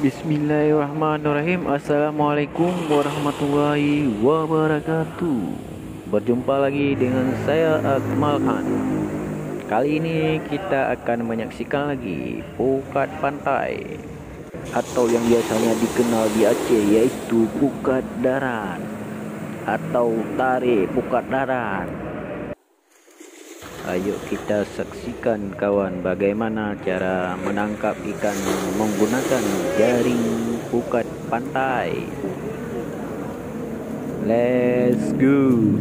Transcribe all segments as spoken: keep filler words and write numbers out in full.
Bismillahirrahmanirrahim. Assalamualaikum warahmatullahi wabarakatuh. Berjumpa lagi dengan saya, Akmal Khan. Kali ini kita akan menyaksikan lagi pukat pantai atau yang biasanya dikenal di Aceh, yaitu Pukat Daran atau Tarik Pukat Daran. Ayo kita saksikan, kawan, bagaimana cara menangkap ikan menggunakan jaring pukat pantai. Let's go.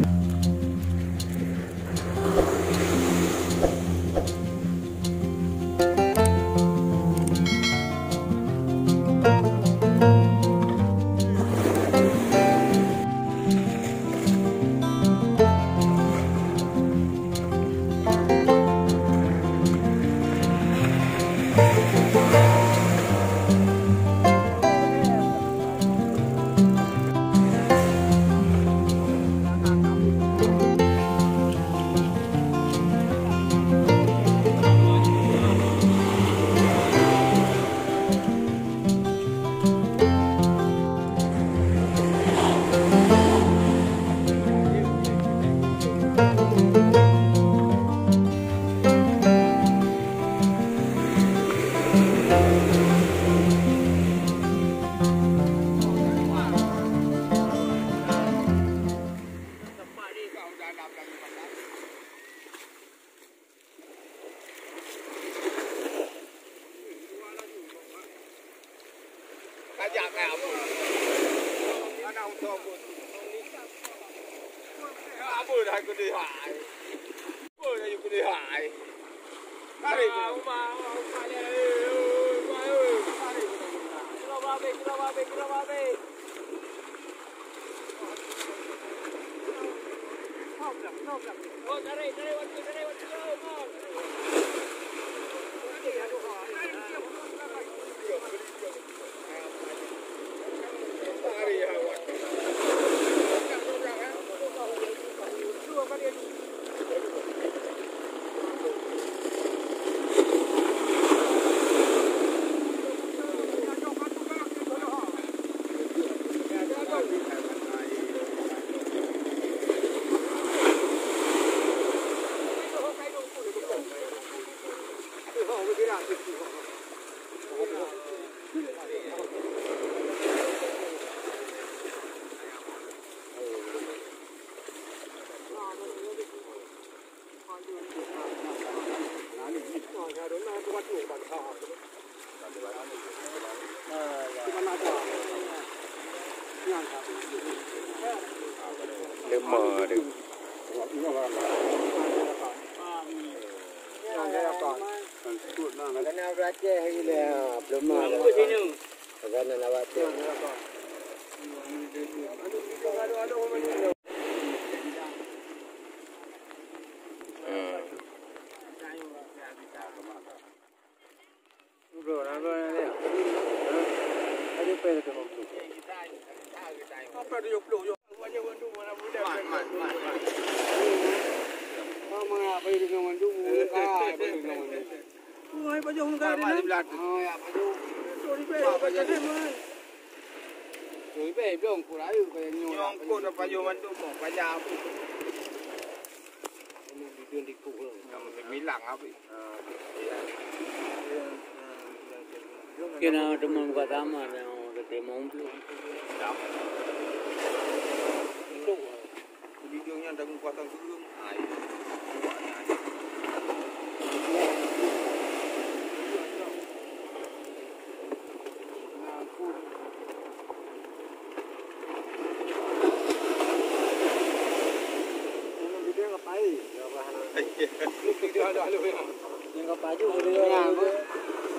Lemah dia. Kena berakhir hari ni, ha, belum ada. Kena awak tu. Nyang kok na pajoh mandum, oh, payah. Kamu bilang apa? Kena teman buat taman yang kata mau. Itu. Di dunia dah kuat tang turun. Ai.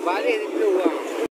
Balik dulu, ah.